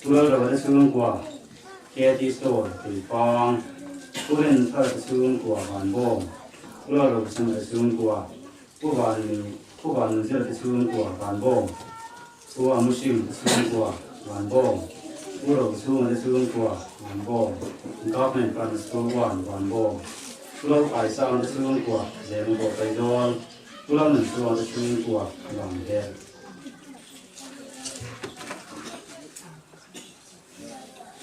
Pu Lalrova te chhungkua, KT Store, Tuipang, Pu Rinthara te chhungkua, Vanbawng, Pu Lalrosanga te chhungkua, Pu Van Pu Vanunzela te chhungkua, Vanbawng, Pu Amuhrim te chhungkua, Vanbawng, Pu Rochhunga te chhungkua, Vanbawng, Government Primary School 1, Vanbawng, Pu Lalkaisanga te chhungkua, Zemabawk Aizawl, Pu Lalnunchunga te chhungkua, Vanvel.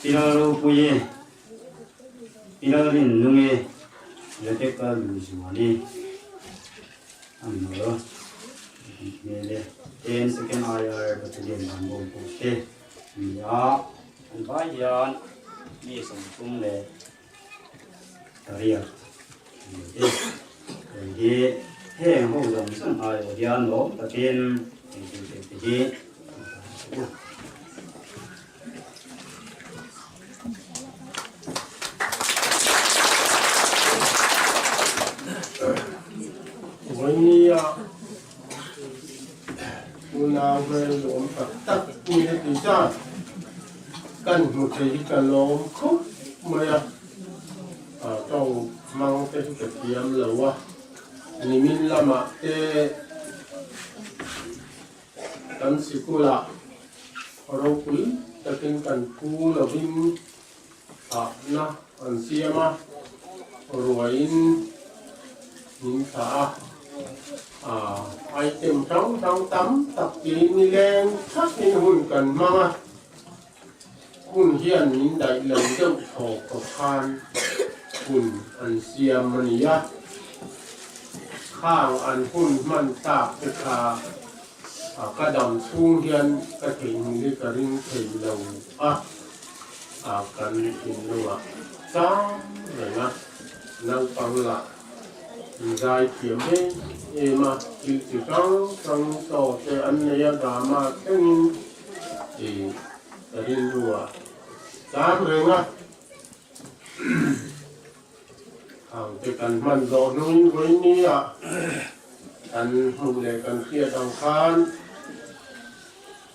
Pi Lalropuii, Pi Lalrinnungi, Rebecca Luzuali, an lo hmel e. Ten second IR Battalion Vanbawm pawh te an ni a, an vai hian mi 38 an ni e. Heng hi heng ho zawng zawng aiawh hian lawm takin heng thil pek te hi an hlan a. Vawinia unau hmel nuam tak tak ni heti zat kan hmu thei hi ka lawm khawp mai a, tawng hmang te hi ka thiam lo a, nimin lamah te Kan sikulah ropui takin kan pu lovin thlahna an siam a, ruaiin min thlah a, ah item hrang hrang tam tak tiin nileng thakin hun kan hmang a, hun hian min daih lo deuh thaw khawp khan hun an siam a ni a, khang an hun hman tak te kha ka dam chhung hian ka theihnghilh hi ka ring thei lo a, kan thinlungah chang reng a, naupang lah zai thiam em em a, thil chi hrang hrang chaw te an nei a, drama thlengin I ka rilru ah chang reng a, khang te kan hman zawh hnuin vawiini ah kan hmuh leh kan hriat ang khan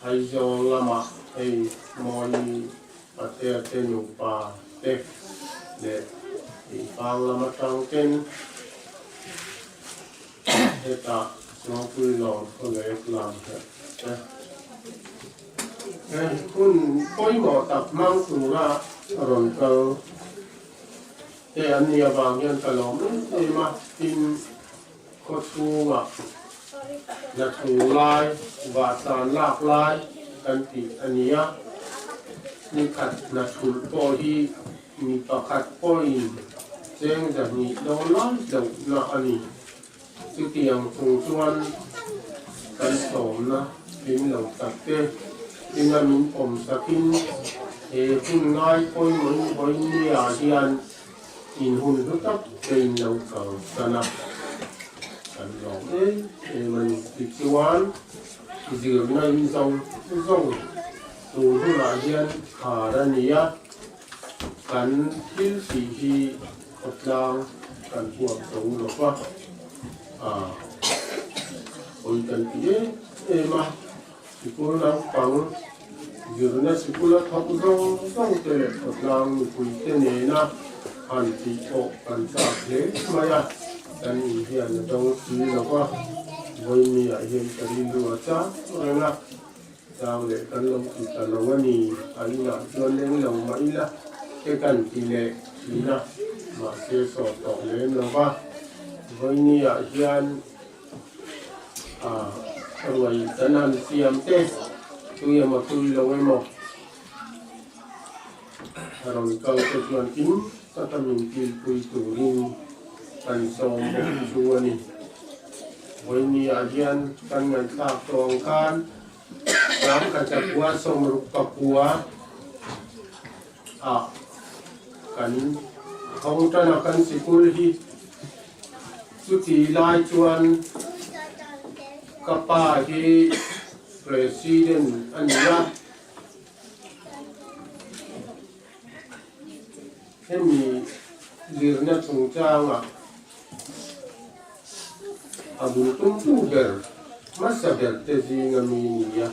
Aizawl lamah hei Mawni Patea te nupa te leh Tuipang lam atang ten Hetah Chawngpui lawm khawlek lam herh te he hun pawimawh tak hmang tura rawn kal te an nih avang hian ka lawm em em a, tin khawchhungah hnathawh lai, vahsan lak lai kan tih a ni a, nikhat hnathulh pawh hi Mi pakhat pawhin cheng 200 dawn lai lohna a ni. Chutiang chung chuan kan sawmna tling lo tak te ina min pawm sakin he hun ngai pawimawhin vawinia hian in hun hlu tak te in lo kalsan a, kan lawm em em a ni. Tichuan zirna in zawng zawng tun hunah hian khar a ni a. Kan thil tih hi khawtlang kan huam zo lo va, hawi kan ti em em a, sikul naupang zirna sikula thawk zawng zawng te leh khawtlang mipui te nena han tih pawh kan chak hle mai a, kan inhian a dawng si lo va, vawinia hian ka rilru a chak reng a. Chang leh kan lo ti ta lo a ni, a inah chuan leng lo mah ila te kan ti leh thin a, mahse sawt tawh lem lo va, vawinia hian ruai kan han siam te, tui emaw tui lo emaw a rawn kal te chuan kim taka min kilpui turin kan sawm bawk chu a ni. Vawinia hian kan ngaihthlak tawh ang khan Rangkachakua 60 pakua ah kan thawng tan a kan sikul hi chuti lai chuan ka pa hi President a ni a. Hemi zirna chungchangah a bul tumtu ber hmasa ber te zinga mi nia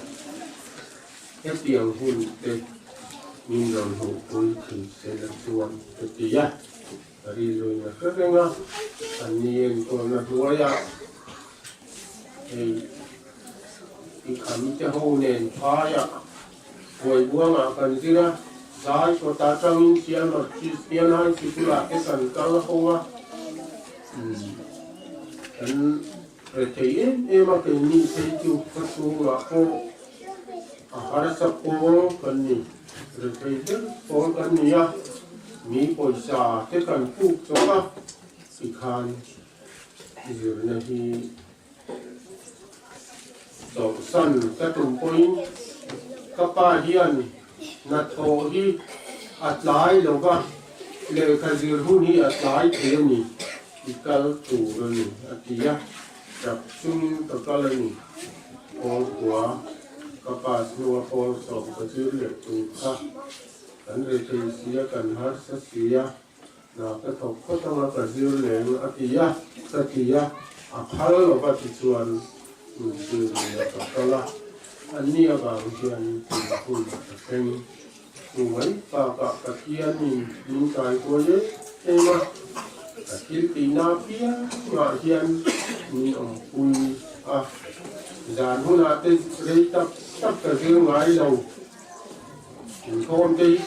hetiang hun te. min rawn hmuhpui thei se la chuan ka ti a, ka rilruin a hre reng a, an ni enkawlna hnuaiah hei i kham te ho nen phaiah Huai buangah kan zir a, zai kawta tangin Siama Kristian High Sikul-ah te kan kal ho a, kan rethei em em a, keini phei chu khawchhungah pawh a harsa pawl kan ni, rethei ber pawl kan ni a, mi pawisa te kan puk chawp a, tikhan zirna hi Chawlhsan ka tum pawhin ka pa hian hnathawh hi a tlai lo va, lehkha zir hun hi a tlai thei a ni, i kal tur a ni a ti a, tap chungin ka kal a ni. Kawngkua ka pass hnua pawl sawm ka zir leh tur kha kan rethei sia, kan harsa sia. Hna ka thawk phawt anga ka zir leng a ti a, ka ti a, a phal lo va tichuan min zir leh a ka kal a, anni avang hian tun hun ka thleng. Chu mai bakah Pathianin min kaikuai em em a, ka thil tihna apiangah hian min awmpui a, zan hunah te rei tak tak ka zir ngai lo. Inkhawm te hi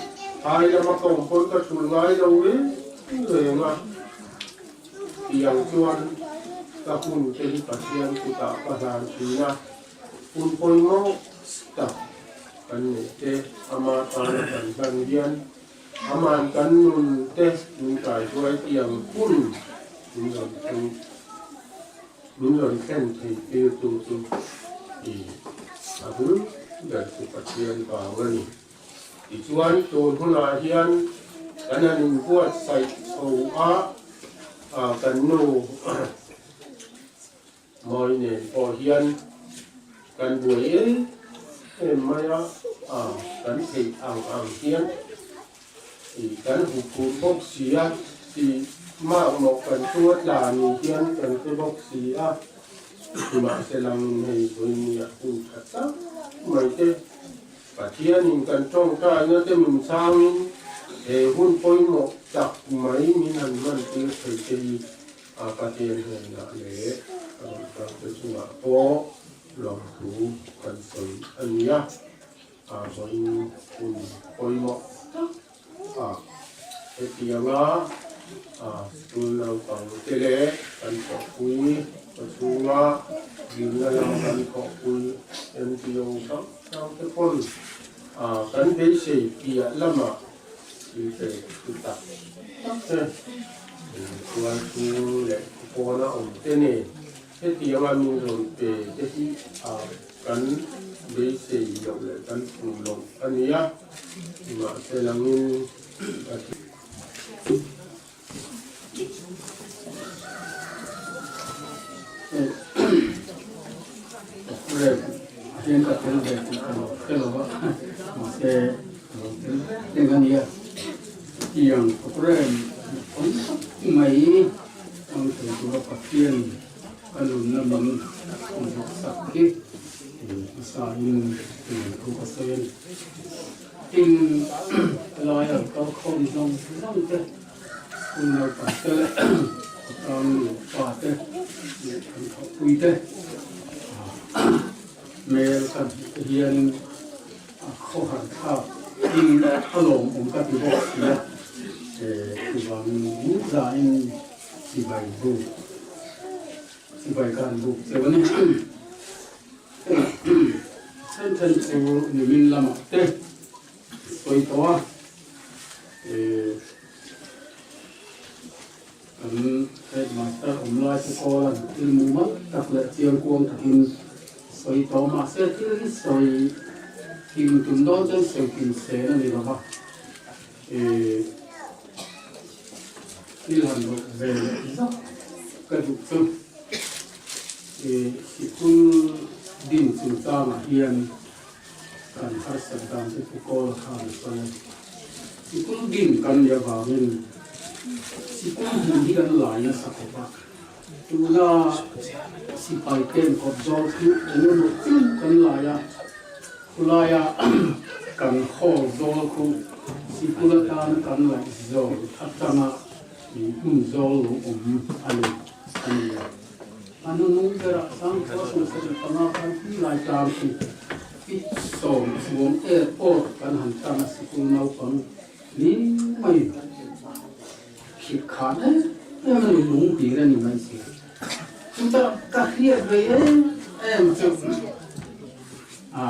phai lama ka awm pawn ka thulh ngai lo reng reng a, tiang chuan ka hun te hi Pathian kutah ka hlan thin a, hun pawimawh tak kan neih te ama tana kan hlan hian aman kan nun te min kaihruai tiang hun min rawn thleng Min rawn thlen thei tirtu chu i a bul ber chu Pathian vang a ni. Tichuan tun hunah hian kan han inbuatsaih chho a, kan nu Mawi nen pawh hian kan buai em em mai a, kan theih ang ang hian Kan huphurh bawk si a, tih makmawh kan chunga tla ni hian kan hre bawk si a, nimahse langin hei vawinia hun tha tak mai te Pathianin kan tawngtaina te min changin he hun pawimawh tak mai min han hman tir thei te hi a Pathian hnenah leh a rawn kal te chungah pawh lawmthu kan sawi a ni a. A vawiin hun pawimawh tak a hetianga school naupang te leh kan thawhpui kawchhunga zirna lama kan thawhpui NGO hrang hrang te pawn kan beisei piah lamah thil pe thu tak tak te khual chhung leh khawpawna awm te nen hetianga min rawn pe te hi Kan beisei loh leh kan hmu loh a ni a, mahse langin ka thi. Rep hian ka tel ve tih ka lo hre lo a, mahse ka lo tel ve reng a nia. Tiang program tam tak mai ang thei tura Pathianin Ka nunna min duhsak hi hmasain thu ka sawi a ni. Tin, laia kal khawm zawng zawng te, school naupang te leh khawtlang nu pa te leh kan thawhpui te hmel ka hmuh te hianin a khawhar thlak in a lawmawm ka ti bawk si a, chuvangin muzain Sipai buk, sipai khan buk cheu a ni. Then then chu nimin lamah te sawi tawh a, kan headmaster awm lai te kawl an thil mumal tak leh chiangkuang takin sawi tawh mahse thil hi sawi kim tum dawn chuan sawi kim sen a ni lo va. Thil han rawh ve leh zauh ka duh chu sikul din chungchangah hian kan harsat dan te chu kawl a khan a sawi a. Sikul din kan nih avangin sikul hmun hi kan lai nasa khawp a, tuna sipai ten kawt zawng chu eng emaw chu kan lai a, khulaia. Kan hall zawl khu sikul atana kan laih zawl atanga hmun zawl lo awm a ni a ni a. A nunung berah sangkhua 75 khan tunlai tlang khi pit sawm chuang er awr kan han tan a sikul naupang ni mai khit khan em em a ni lung hlir a ni mai si. Chutah ka hriat ve em em chu a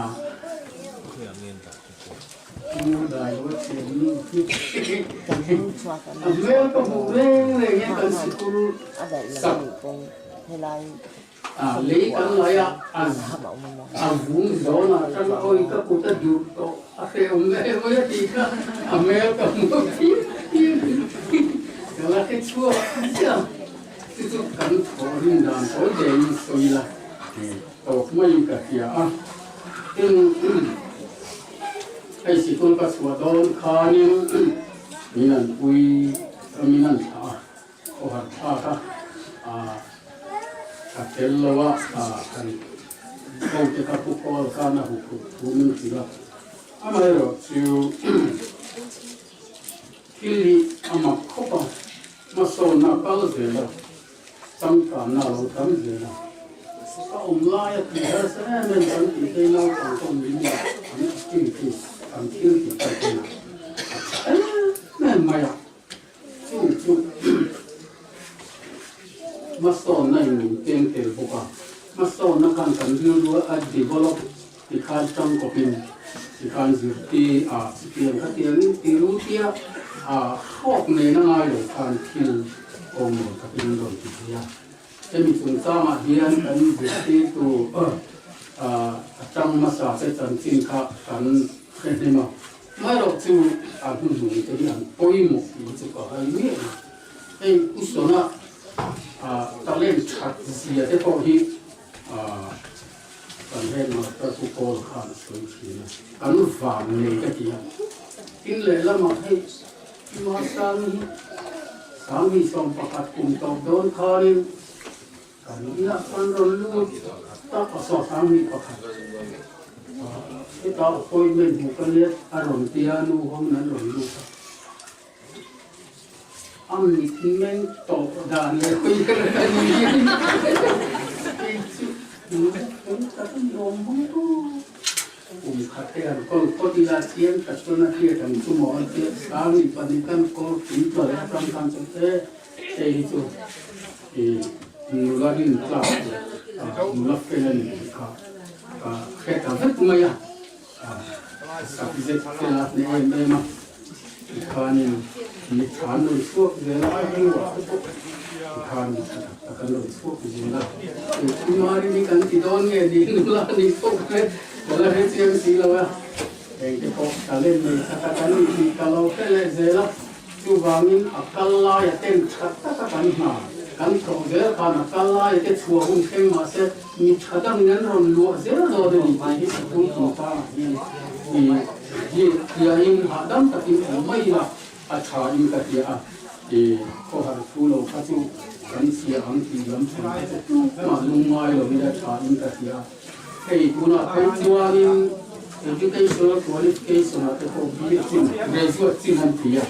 A hmel ka hmuh reng reng hian kan sikul sak a lei kan lai a, a vung zawn ah tan awi ka kut a duh tawh a hrehawm em mai a tih kha a hmel ka hmuh fim fim ka la hre chhuak chiah chu chu kan thawh rin dan tawi daih in sawi la tawp maiin ka hria a tin hei sikul ka chhuah dawn khanin min an pui min an thlah a khawhar thlak a a tel lo a kan ho te kha pu kawl khan a huphurh thu min hrilh a amaherawh chu thil hi a mak khawp a hmasawnna a kal zel a. Changkanna a lo tam zel a, a awm laia tih harsa em em kan tih te naupang pawh min la an activities an thil tih te pawhin a tha em em mai a, chung chu hmasawnna in min keng tel bawk a, hmasawnna khan kan rilru a develop tikhan tangkawpin tikhan zirtir a chutiang khatiangin tirutia a hrawk nen a ngai lo khan thil awm lo takin an rawn ti thei a. Hemi chungchangah hian kan zirtirtu a tang hmasa te chanchin kha kan hre hnem a, amaherawh chu a hnuhnung te hi an pawimawh tih hi chu ka hai miah lo. Hei Usona talent that zia te pawh hi Kan headmaster Pu Paul khan a sawi thin a, kan vang nei ka ti a. Tin lehlamah hei Pi Masangi hi 2011 kum tawp dawn khanin kan inah chuan rawn lut tak a saw 2001 hetah appointment hmuh ka nia a rawn tia nu ho in an rawn lut a. A mitmeng tawh dan leh hawi ber ka ni kei chu nula fel tak a ni awm mai aw. Kum khat te han kawl phawt ila chiang tak chuan a hriat ang chu maw an tia sang ni pahnih khan kawl pui tawh leh atang khan chuan e hei hi chu ih nula rin tlak leh nula fel a ni tih kha ka hre ta vek mai a. Sak zet fel a hneh em em a, tikhanin mi tha an rawn chhuak zel a, a hnuah te pawh tikhan mi tha tak tak an rawn chhuak zel a. Engthimari hi kan ti dawn nge ni nula ni pawh kha ka la hre chiang si lo a, engte pawh talent nei tha tak an ni tih ka lo hre leh zel a. Chuvangin a kal laia ten tha taka kan hna kan thawk zel khan a kal laia te chhuah hun thleng mah se mi tha dangin an rawn luah zel dawn a ni tih hi sikul chungchangah hian i hiain hahdam takin awm mai ila a tha in ka hria a, i khawhar thu lo kha chu kan chhia ang tih lam pang kha chu tumah lungngai lo ila tha in ka hria a. Hei tunah phei chuanin educational qualification ah te pawh bi chin graduate chin an ti a,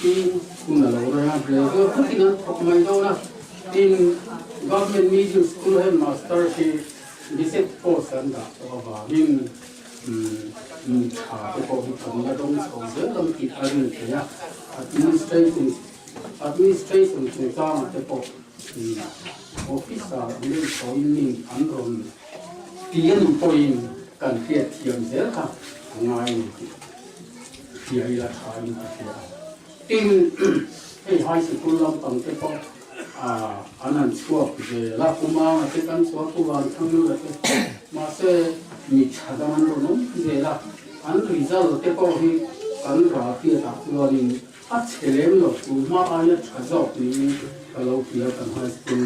tin hun a lo rei a, graduate takin an thawk mai dawn a, tin government middle school headmaster hi visit post an dah tawh avangin mi tha te pawh hi kan la dawng chho zel ang tih a rin theih a, administration administration chungchangah te pawh Officer an rawn sawi min an rawn ti a nih pawhin kan hriat thiam zel kha a ngai a ni tih hria ila tha in ka hria a. Tin, hei high sikul lampang te pawh an han chhuak zel a, Kumanga te kan chhuak, Pu Vanthanglu te, mahse mi tha dang an rawn awm zel a, an result te pawh hi kan ralhriatah chuanin A chhe lem lo, tun hma aia tha zawk niin ka lo hria kan high school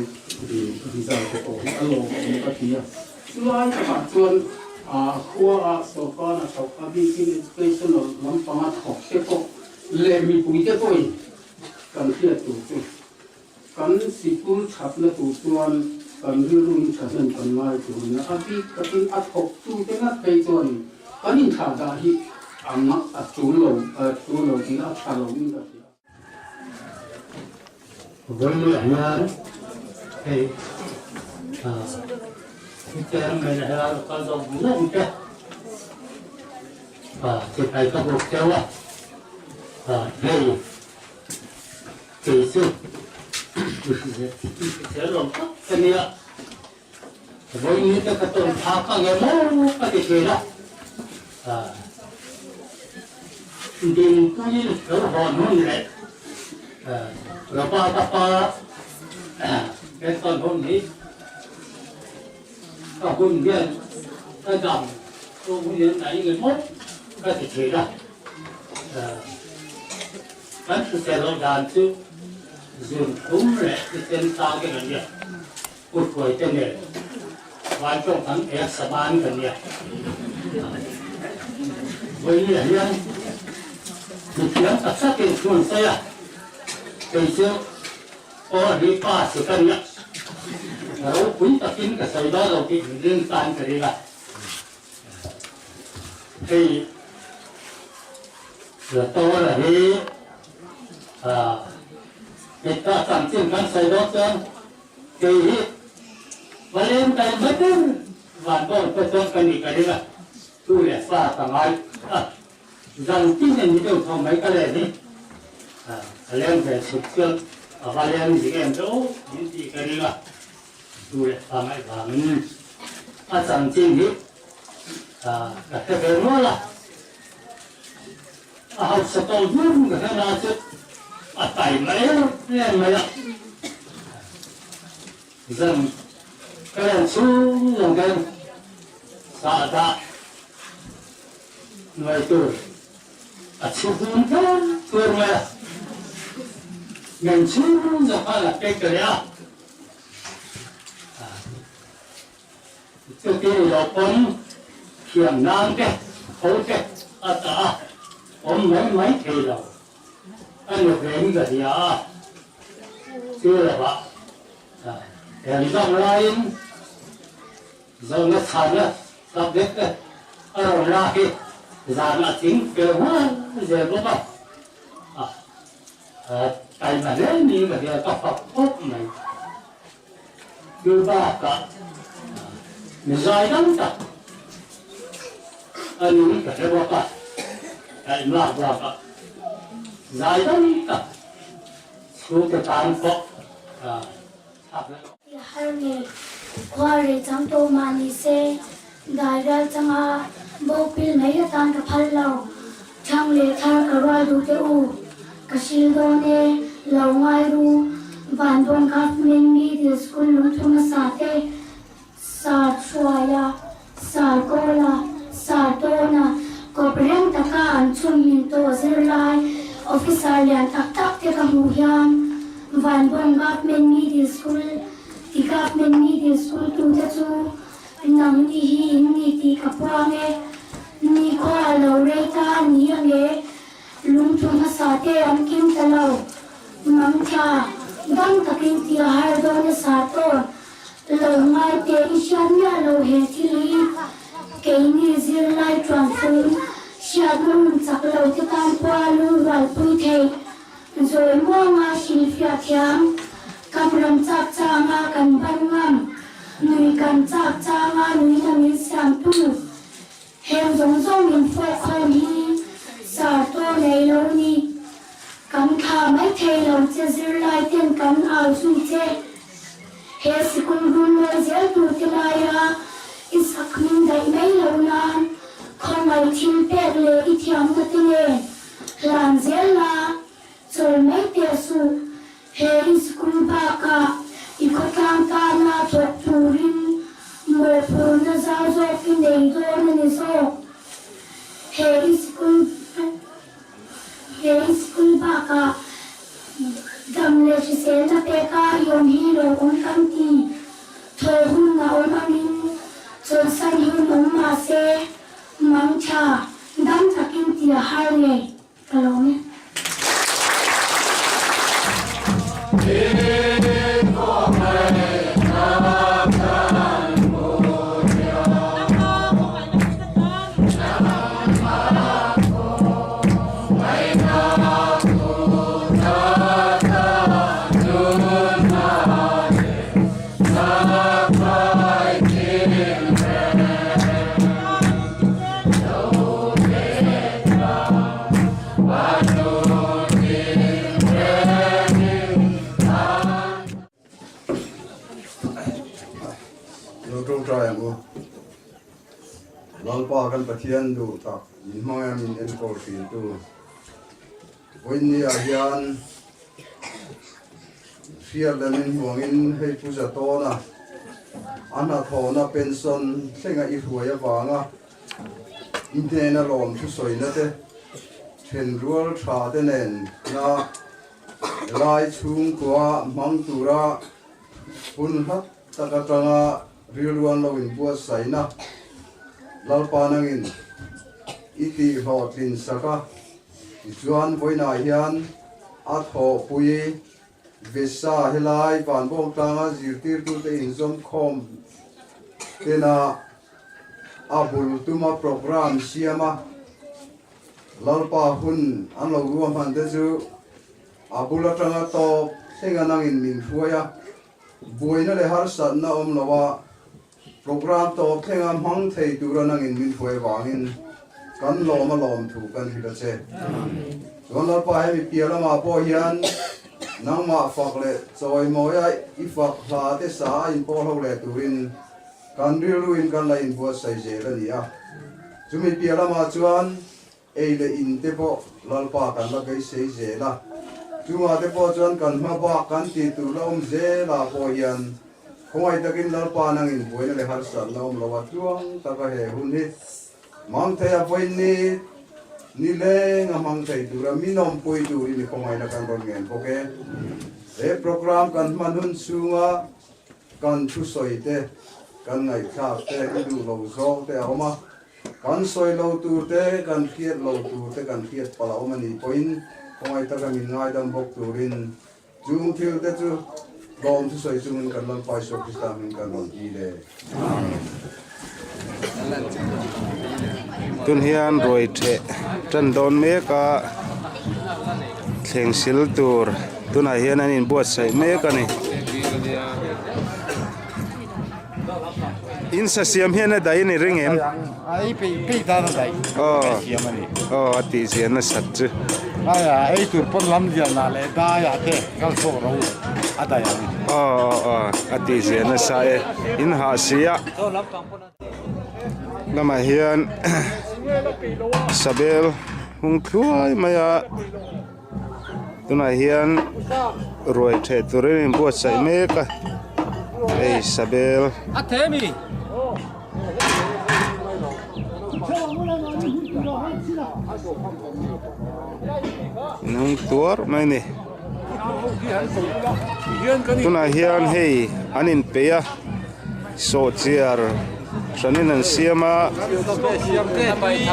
result te pawh hi a lawm awm ka ti a. Chulai takah chuan khua a sorkar a thawk a bikin educational lampanga thawk te pawh leh mipui te pawhin kan hriat tur chu kan sikul thatna tur chuan kan rilru in thahnem kan ngai tur nia a bik takin a thawk tu te ngat phei chuanin. Kan inthlah dah hi a tul lo, tul lo tih a tha lo in ka hria. Vawiin ah hian hei chairman a helai kal zawng zawng te chipai ka bawk cheu a, hei kei chu hrisel lo tak ka nia. Vawiin te ka tawn phak ang em aw ka ti thin a, Dingpuii lo hawn hun leh Robert-a pa enkawl hun hi ka hun hian ka dam chhung hun hian a eng emaw ka ti thin a, kan hrisel loh dan chu zun thum leh thisen sang te kan nia. Pu Hruaite nen Vaitawng kan ek saban ka nia. Vawiin hian mithiam tak takin thu an sawi a, kei chu aw hi pa si ka nia, ropui takin ka sawi dawn lo tih min ring tan ka ring a. Hei Latawla hi heta chanchin kan sawi dawn chuan Kei hi Valentine mai ber van bawng pawh chuan ka nih ka ring a, tu leh fa ka ngai a, zan tin en ni deuh tho mai ka len hi a leng ve chhuk chuan a va leng zing em deuh min tih ka ring a, tu leh fa ngaih vangin a chanchin hi ka hre ve nual a, a hausa tawh viau ka hre na chu a tai mai em mai a. Zan ka len chhung zawng ten sahdah hnuai tur a chhi dun ther thur mai a, men chhung zawng khan a pek ta leh a. Chuti ni lo pawn thiam nan te, tho te a tah a, awm mai mai thei lo. A ni veng ka hria a, chu lovah eng zawng laiin zawhna chhanna subject te a rawn lak hi zan a ching fel nghal zel bawk a, taima hle niin ka hria ka fak khawp mai. Chu bakah mi zai dang tak a nung ka hre bawk a, kaihmak bakah zai dang tak chhungte tan pawh thlak leh. Ti har nge khua rei chang tawh mah ni se, dai ral changa bo pil mai atan ka phal lo. Thang leh thar ka rual duh teh u, ka hril dawn e, lo ngai ru, Vanbawng Government Middle School lungthu hmasa te, Sar Hruaia, Sar Kawla, Sar Tawna, kawp reng taka an chhun min tawh zirlai officer lian tak tak te ka hmuh hian Vanbawng Government Middle School ti Government Middle School tute chu Nangni hi in ni tih ka puang e. Nikhua a lo rei ta a ni ang e. Lungthu hmasa te an kim ta lo. Mangtha, dam takin ti a har dawn a sa tawn. Lo ngai teh i hriat miah lo he thil hi. Keini zirlai tuan fung, hriatna hun chak lo te tan pawh a lungrualpui theih. Zawi muanga hrilhfiah thiam, kam ram chak changa kan ban ngam, nui kan chak changa nuina min siamtu, heng zawng zawng min fawk khawm hi sar taw nei lo ni. Kan thla mai thei lo che zirlai ten kan au zui che. He sikul rulnawi zel tur te laia i sak min daih mai lo nan khawngaih thil pek leh i thiamna te nen Hlan zel la, chawl mai teh suh. He i school bakah i khawtlang tana thawk turin mawhphurhna zau zawk i nei dawn a ni zawk. He i school he i school bakah dam leh hriselna peka i awm hi lo awm kan ti. Thaw hun a awm angin chawlhsan hun awm mahse Mangtha, dam takin ti a har ngei ka lawm e. Kan Pathian duh tak min hmangaih a min enkawl thintu vawiin ah hian hriat leh min hmuangin hei Pu Zatawna a hnathawhna pension thlenga i hruai avanga i hnena lawm thusawina te thenrual tha te nen na lai chhungkua hmang tura hun hlat tak atanga Rilru an lo inbuatsaihna Lalpa nangin i tih hlawhtlin sak a, tichuan vawiinah hian a thawhpui Vesa helai Vanbawng tlanga zirtirtute inzawmkhawm tena a bul tuma programme siam a, Lalpa hun an lo ruahman te chu a bul atanga tawp thlenga nangin min hruai a. Buaina leh harsatna awm lo a, programme tawp thlenga hmang thei tura nangin min hruai vangin kan lawm a lawm thu kan hrilh a che. Chuan Lalpa hemi piah lamah pawh hian nangmah fak leh chawimawia i fak hla te sa a inpawl ho leh turin kan rilruin kan la inbuatsaih zel a ni a. Chumi piah lamah chuan Ei leh in te pawh Lalpa kan la beisei zel a, chungah te pawh chuan kan hma bak kan tih tur la awm zel ah pawh hian khawngaih takin Lalpa nangin buaina leh harsatna awm lo a tluang taka he hun hi hmang thei a vawiin ni ni leng a hmang thei tura min awmpui turin i khawngaihna kan rawn ngen bawk e. He programme kan hman hun chhunga kan thusawi te, kan ngaihthlak te, i duh lo zawng te a awm a, Kan sawi lo tur te, kan hriat lo tur te kan hriat palh a awm a nih pawhin khawngaih taka min ngaidam bawk turin chung thil te chu tlawm thusawi chungin kan Lalpa Isua Krista hming kan rawn ti le. Amen. Tun hian ruai theh tan dawn mek a, thleng sil tur tunah hian an inbuatsaih mek a ni. In sa siam hian a daih a ni ring em? Ei peih peih tan a daih. Aw. Siam a ni. Aw a tih zian nasat chu. Aia ei tur pawn lam lian ah leh dai ah te kal chhuak ro a daih ang. Aw aw aw a tih zian nasa e. In hah si a. Lamah hian sabel hung thluai mai a. Tunah hian ruai theh turin in buatsaih mek a hei sabel in hung tuar mai a ni tunah hian hei an inpeih a sawhchiar hranin an siam a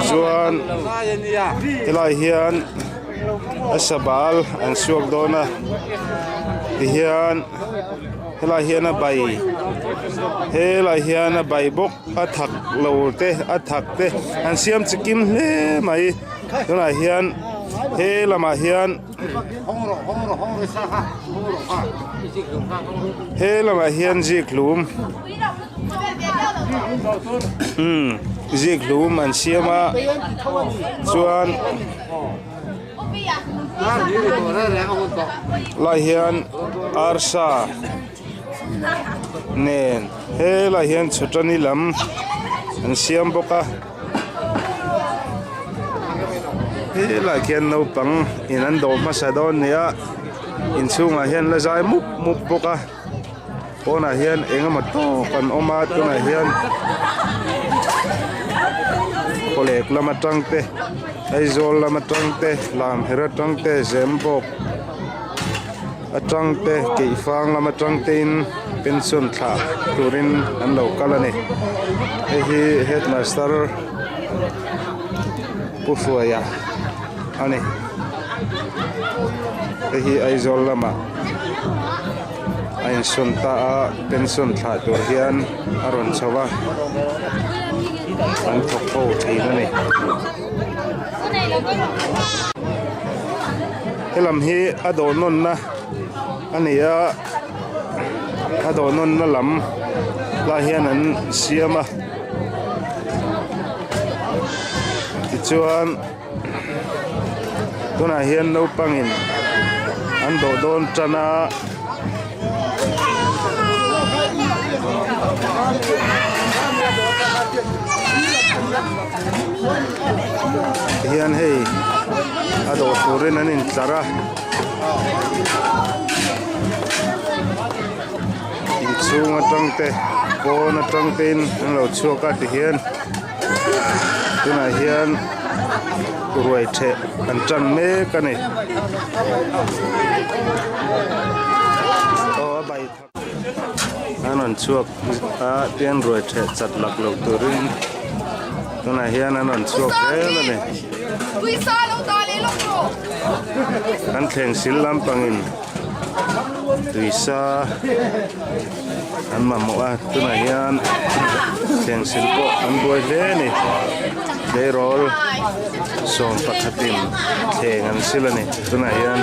chuan helai hian a sabal an suak dawn a tihian helai hian a bai helai hian a bai bawk a thak lo te a thak te an siam chi kim hle mai tunah hian he lamah hian. He lamah hian zikhlum umm zikhlum an siam a chuan lai hian arsa nen helai hian chhawtani lam an siam bawk a. Helai khian naupang in an dawh hmasa dawn a ni a inchhungah hian la zai mup mup bawk a pawnah hian eng emaw tawk an awm a tunah hian khawlek lam atang te Aizawl lam atang te Lamher atang te Zembawk atang te Keifang lam atang te in pension thlah turin an lo kal a ni hei hi headmaster Pu Hruaia a ni hei hi Aizawl lamah a insawn ta a pension thlah tur hian a rawn chho a an thawk ho thin a ni. Helam hi a dawh nawnna a ni a a dawh nawnna lam lai hian an siam a tichuan tunah hian naupangin an dawh dawn tan a. Tihian hei a dawh turin an intlar a. Inchhung atang te pawn atang te in an lo chhuak a tihian tunah hian ruai theh an tan mek a ni. Aw a bai thak an rawn chhuak a tian ruai theh chat lak loh turin tunah hian an rawn chhuak zel a ni. Kan thleng sil lampangin. Tuisa an mamawh a tunah hian thleng sil pawh an buai hle a ni tleirawl sawm pakhatin thleng an sil a ni tunah hian.